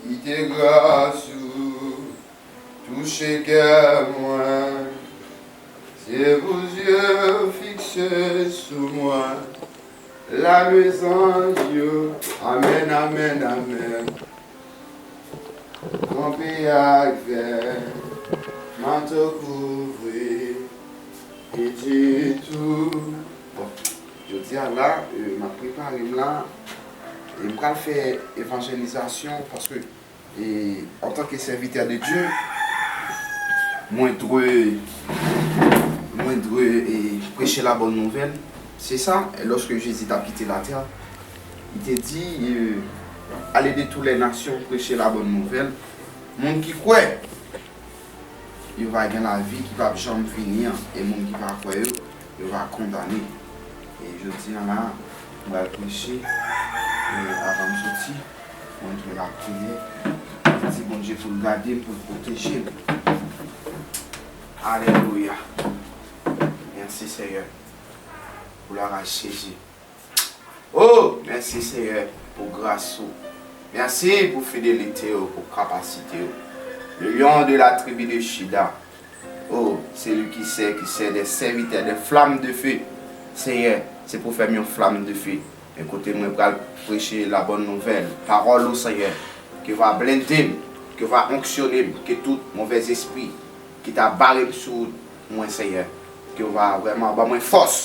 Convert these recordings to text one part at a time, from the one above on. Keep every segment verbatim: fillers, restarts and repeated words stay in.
Kite gras ou touche kè mwen. Zye ou zye fikse sou mwen. Lalwe zanj yo. Amèn, amèn, amèn. Kanpe avè manto kouvri. E di tou. Bon, jodi a la, euh, m ap prepare m la. E m pral fè evanjelizasyon paske E, antanke sèvitè de Dye, mwen dwe, mwen dwe, e, preche la bonne nouvelle. Se sa, e lòske Jezi t ap kite latè, li te di, e, allez de toutes les nations, prêchez la bonne nouvelle. Moun ki kwè, yo va gen lavi ki p ap janm fini an, e moun ki pa kwè yo, yo va kondane. E jodi a la, m pral preche, e, avan m soti. Mwen tou lapriyè. Mwen di Bondye pou l gade m, pou l pwoteje m. Alelouya. Mèsi Senyè. Glwa a Jezi. Oh, mèsi Senyè pou gras ou. Mèsi pou fidelite ou, pou kapasite ou. Le lion de la tribu de Juda. Oh, celui qui sert, qui sert des serviteurs, des flammes de feu. Senyè, se pou fè m yon flam de fe. Men kote mwen pral preche la bonne nouvelle, pawòl ou, Senyè, ke w va blende m, ke w va onksyone m, ke tout movèzespri ki ta bare m sou wout mwen, Senyè, ke w va vrèman ban mwen fòs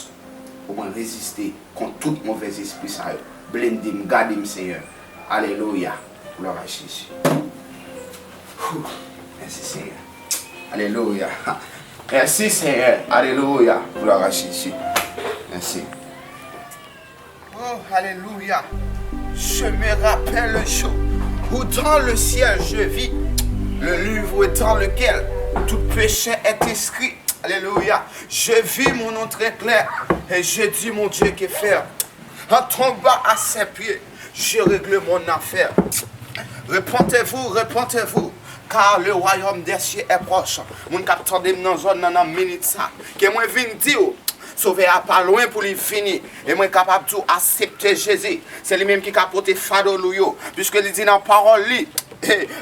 pou mwen reziste kont tout movèzespri sa yo. Blende m, gade m, Senyè. Alelouya. Glwa a Jezi. Whew. Mèsi, Senyè. Alelouya. Mèsi, Senyè. Alelouya. Glwa a Jezi. Mèsi. Oh, alelouya. Je me rappelle le jour où dans le ciel je vis le livre dans lequel tout péché est inscrit. Alléluia. Je vis mon nom très clair et je dis, mon Dieu, que faire? En tombant à ses pieds, je règle mon affaire. Repentez-vous, repentez-vous, car le royaume des cieux est proche. Moun k ap tande m nan zòn nan, nan minit sa, ke mwen vin di w, Sovè a pa lwen pou li vini. E mwen kapab di w, aksepte Jezi. Se li menm ki ka pote fado lou yo. Piske li di nan pawòl li,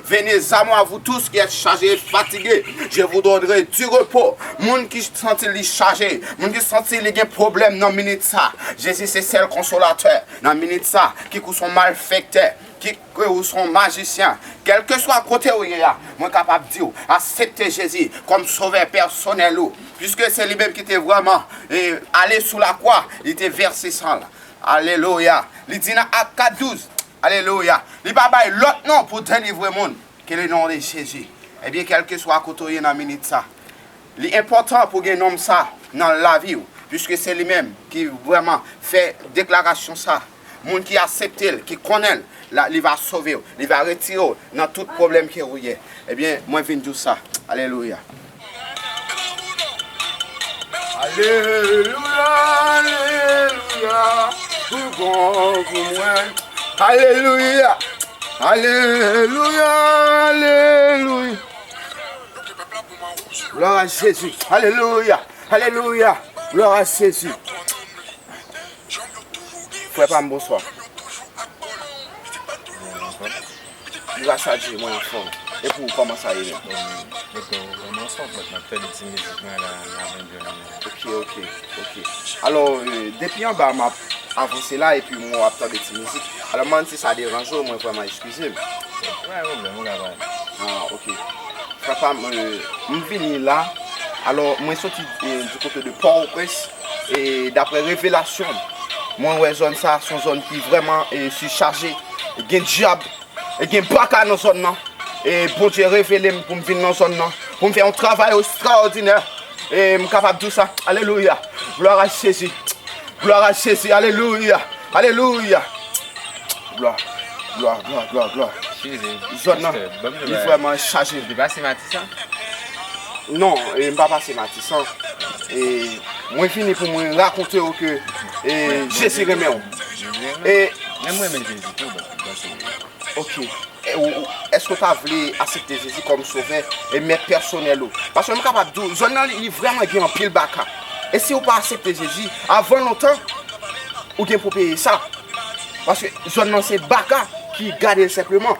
Venez à moi, vous tous qui êtes chargés et fatigués, je vous donnerai du repos. Moun ki santi li chaje, moun ki santi li gen pwoblèm nan minit sa, Jezi se sèl konsolatè nan minit sa, kit ou se yon malfektè, kit ke ou se yon majisyen, kèlkeswa kote ou ye a, mwen kapab di w, aksepte Jezi kòm sovè pèsonèl ou, piske se li menm ki te vrèman, e, ale sou lakwa, li te vèse san l. Alelouya. Li di nan Ak kat douz, alelouya, li pa bay lòt non pou delivre moun ke le non de Jezi. Ebyen, kèlkeswa kote w ye nan minit sa, li enpòtan pou gen non sa nan lavi w, piske se li menm ki vrèman fè deklarasyon sa. Moun ki aksepte l, ki konnen l, la, li va sove w, li va retire w nan tout pwoblèm ke ou ye. Ebyen, mwen vin di w sa. Alelouya. Alelouya, alelouya, ou bon pou mwen. Alelouya, alelouya, alelouya. Glwa a Jezi. Alelouya, alelouya. Glwa a Jezi. Frè pa m, bonswa. Li va chaje, mwen anfòm. E pou ou, kòman sa ye menm? Bon, mwen vrèman anfòm, mwen ap tande ti mizik mwen la, la, mwen jwenn mwen. Ok, ok, ok. Alò, e, depi anba m ap avanse la, epi mwen ap tande ti mizik. Alò, m ann si sa deranje w, mwen vrèman eskize m. Pa gen pwoblèm, ou ka pale. Ah, ok. Frè pa m, e, m vini la. Alò, mwen soti, e, du kote de Pòtoprens. E daprè revelasyon m, mwen wè zòn sa, se yon zòn ki vrèman, e, sichaje. Gen dyab, e gen baka nan zòn nan. E Bondye revele m pou m vin nan zòn nan, pou m fè yon travay ekstraòdinè. E m kapab di w sa. Alelouya. Glwa a Jezi. Glwa a Jezi. Alelouya. Alelouya. Glwa, glwa, glwa, glwa, glwa. Jezi, zòn nan, pastè, ban m li vrèman chaje. Ou te pase Matisan? Non, e, m pa pase Matisan. E, mwen vini pou mwen rakonte w ke, e, Jezi renmen w. E, men mwen renmen Jezi tou, bon, bon, se vre. Ok. E, ou, ou, èske w ta vle aksepte Jezi kòm sovè e mèt pèsonèl ou? Paske m kapab di w, zòn nan, li, li vrèman gen anpil baka. E si w pa aksepte Jezi, avan lontan, ou gen pou peye sa. Paske zòn nan se baka ki gade l senpleman.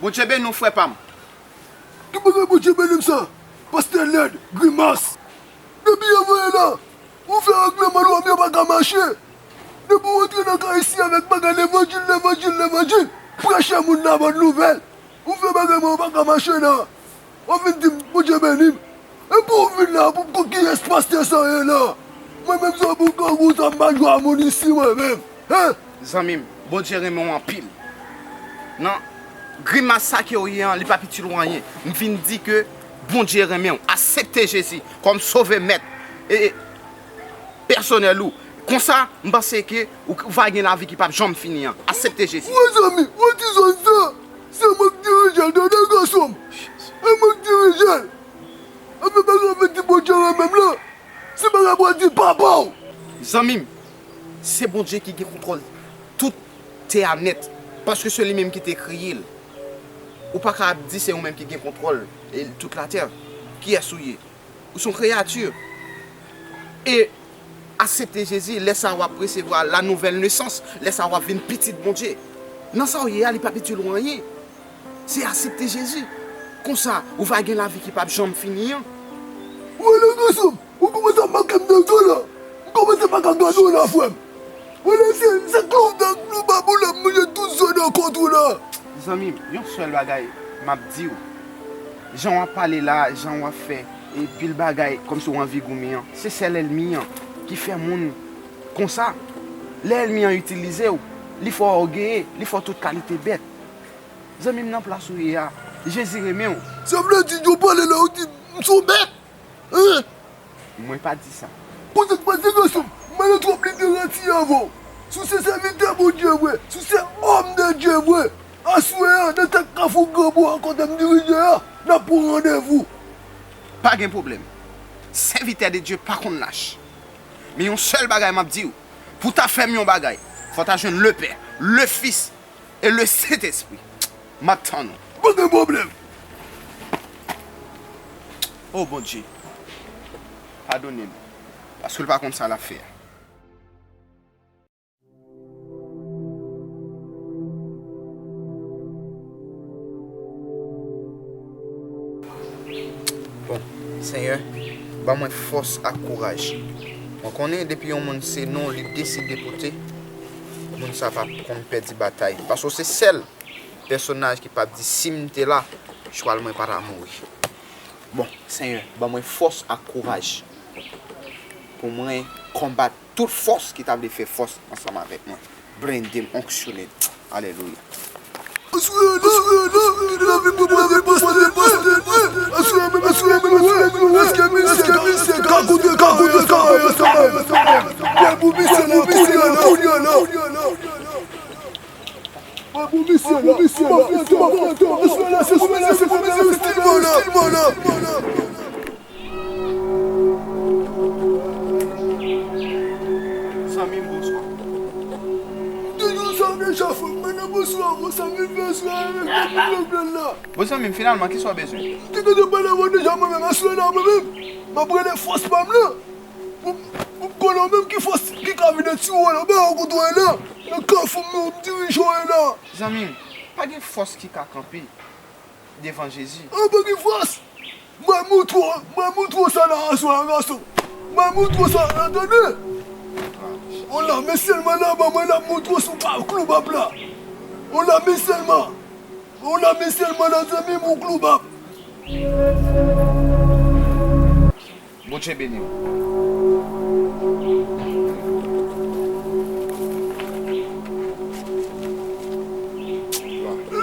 Bondye beni w, frè pa m. Ki bagay Bondye beni m sa? Pastè lèd, grimas. Depi yo voye la, ou fè règleman lwa m yo pa ka mache. Depi w antre nan kay isi avèk bagay levanjil, levanjil, levanjil, preche moun la bòn nouvèl. Ou fè bagay mwen, ou pa ka mache la. W ap vin di m, Bondye beni m. Epi w vin la pou m konn kiyès pastè sa ye la. Mwen menm sa pou grangou sa m pa jwe a moun isi mwen menm. Hein? Zanmi m, Bondye renmen w anpil. Nan grimas sa ke w ye an, li p ap itil ou anyen. M vin di ke Bondye renmen w. Aksepte Jezi kòm sovè mèt e pèsonèl ou. Konsa, m panse ke ou, ou va gen lavi ki p ap janm fini an. Aksepte Jezi. Wè zanmi, wè ti zòn sa. Se mwen k dirije l, tande gason m. E mwen k dirije l. Epi bagay w ap vin di Bondye renmen m lan. Se bagay pou w di papa w. Zanmi m, se Bondye ki gen kontwòl tout tè a nèt, paske se li menm ki te kreye l. Ou pa ka ap di se ou menm ki gen kontwòl e tout latè. Kiyès ou ye? Ou se yon kreyati. E aksepte Jezi, lè sa a w ap resevwa la nouvèl nesans, lè sa a w ap vin pitit Bondye. Nan sa w ye a, li p ap itil ou anyen. Se aksepte Jezi. Konsa, ou va gen lavi ki p ap janm fini an. Wè la gason m, ou kòmanse ap make m nan zo la. M kòmanse pa ka gade w la, frè m. Wè la se, se klou dan klou babou la, m manje tout zo nan kont ou la. Zanmi m, yon sèl bagay m ap di w. Jan w ap pale la, jan w ap fè e pil bagay kòmsi w anvi goumen an, se sèl ènmi an ki fè moun konsa. Lè ènmi an itilize w, li fè w ògeye, li fè w tout kalite bèt. Zanmi m, nan plas ou ye a, Jezi renmen w. Sa vle di, yo pale la, ou di m se yon bèt? Hein? Mwen pa di sa. Kote k pase gason m? Malè twòp literati avè w. Si w se sèvitè Bondye vre, si w se òm de Dye vre, aswè a, nan tèt kafou Granbwa kote m dirije a, n ap pran randevou. Pa gen pwoblèm. Sèvitè de Dye pa konn lach. Men yon sèl bagay m ap di w, pou w ta fè m yon bagay, fò w ta jwenn Lepè, Lefis e Lesentespri. M ap tann ou. Pa gen pwoblèm. O Bondye, padone m, paske l pa konn sa l ap fè a. Bon, Senyè, ban mwen fòs ak kouraj. Mwen konnen depi yon moun se non li deside pote, moun sa pa konn pèdi batay. Paske w se sèl pèsonaj ki p ap di si m te la, chwal mwen pa ta mouri. Bon, Senyè, ban mwen fòs ak kouraj pou mwen konbat tout fòs ki ta vle fè fòs ansanm avèk mwen. Blende m, onksyone m. Alelouya. Zanmi m, bonswa. Toujou sa w deja fè m, men nan bonswa, bonswa, vin fè swa avèk mwen pou lòt la. Bon, zanmi m, finalman, kisa w bezwen? M te gentan pale avè w deja, mwen menm, aswè la, mwen menm, m ap rele fòs pa m lan. Pou, pou m konnen w menm ki fòs ki ka vin etire w la, ba w kote w ye la. Nan kafou m, m dirije w ye la. Zanmi m, pa gen fòs ki ka kanpe devan Jezi. An pa gen fòs. Mwen moutre w, mwen moutre w sa la aswè a, gason. Mwen moutre w sa la, tande. Yon lame sèlman nan ban mwen, l ap moutre w sou ka klou bab la. Yon lame sèlman. Yon lame sèlman nan zanmi m ou klou bab. Bondye beni w. Lage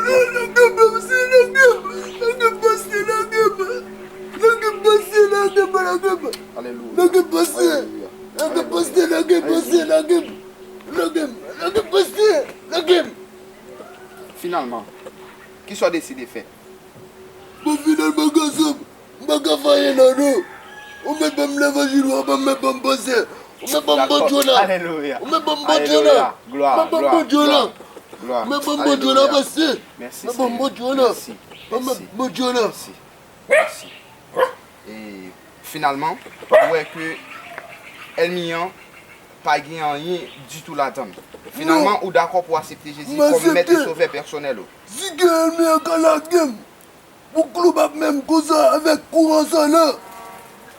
m, pastè, lage m. Lage m, pastè, lage m, lage m. Alelouya. Lage m, pastè. Alelouya. Lage m, pastè, lage m, pastè, lage m. Lage m, lage m, pastè, lage m. Finalman, kisa w deside fè? Bon, finalman, gason m, m pa ka fè anyen la, non. Ou mèt ban m levanjil ou, ou mèt ban m pastè. Ou mèt ban m Bondye w la. Alelouya. Ou mèt ban m Bondye w la. Alelouya. Glwa, glwa, glwa. Ou mèt ban m Bondye w la, pastè. Mèsi, Senyè. Mèt ban m Bondye w la. Mèsi, mèsi. Mèt ban m Bondye w la. Mèsi, mèsi. E finalman, ou wè ke ènmi an pa gen anyen ditou ladann. Finalman, ou dakò pou w aksepte Jezi kòm mèt e sovè pèsonèl ou. Si gen ènmi an ka lage m pou klou bab menm konsa avèk kouran sa la,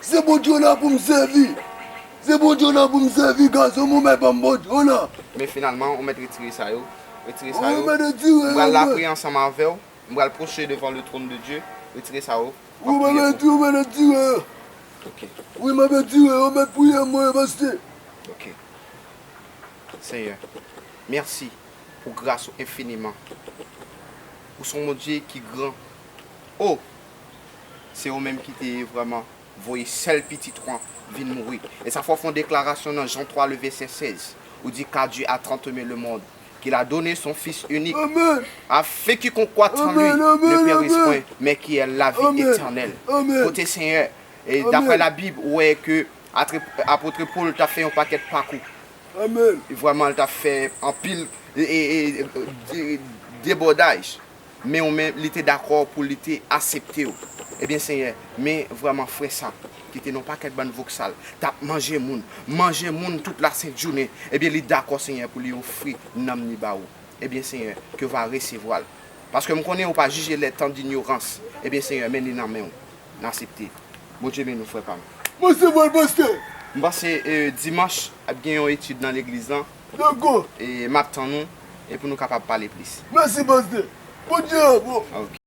se Bondye w la pou m sèvi. Se Bondye w la pou m sèvi, gason, mwen mèt ban m Bondye w la. Men finalman, ou mèt retire sa yo. Retire sa Mwen yo. mèt retire M pral yo, mwen. Lapriyè ansanm avè w. M pral pwoche devan le trône de Dieu. Retire sa yo. Wi, mwen mèt, wi, mwen mèt retire yo. Ok. Wi, mwen mèt retire yo, mèt priye mwen, pastè. Ok. Senyè, mèsi pou gras ou enfiniman. Ou se yon Bondye ki gran. O, se ou menm ki te vrèman voye sèl pitit ou an vin mouri. E sa fè w fè yon deklarasyon nan Jan twa, le vèsè sèz. Ou di, car Dieu a tant aimé le monde, qu'il a donné son Fils unique, Amèn. Afin quiconque croit en lui Amèn, amèn, ne périsse amèn. Point, mais qu'il ait la vie Amèn. Éternelle. Amèn. Kote Senyè, e Amèn. Daprè Labib, ou wè ke atre- apot Pòl t ap fè yon pakèt pakou. Amèn. Vrèman, l t ap fè anpil e, e, e, de- debòdaj. Men ou menm, li te dakò pou li te aksepte w. Ebyen, Senyè, men vrèman, frè sa, ki te nan yon pakèt bann voksal, t ap manje moun, manje moun tout lasentjounen, ebyen, li dakò, Senyè, pou li ofri nanm li ba ou. Ebyen, Senyè, ke w va resevwa l. Paske m konnen ou pa jije lè tan d'inyorans. Ebyen, Senyè, men li nan men w. N aksepte. Bondye beni w, frè pa m. Mwen se mwen, pastè. M panse e, dimanch ap gen yon etid nan legliz lan. Dakò. E m ap tann ou. E pou nou kapab pale plis. Mèsi, pastè. Bondye a bon. Ok.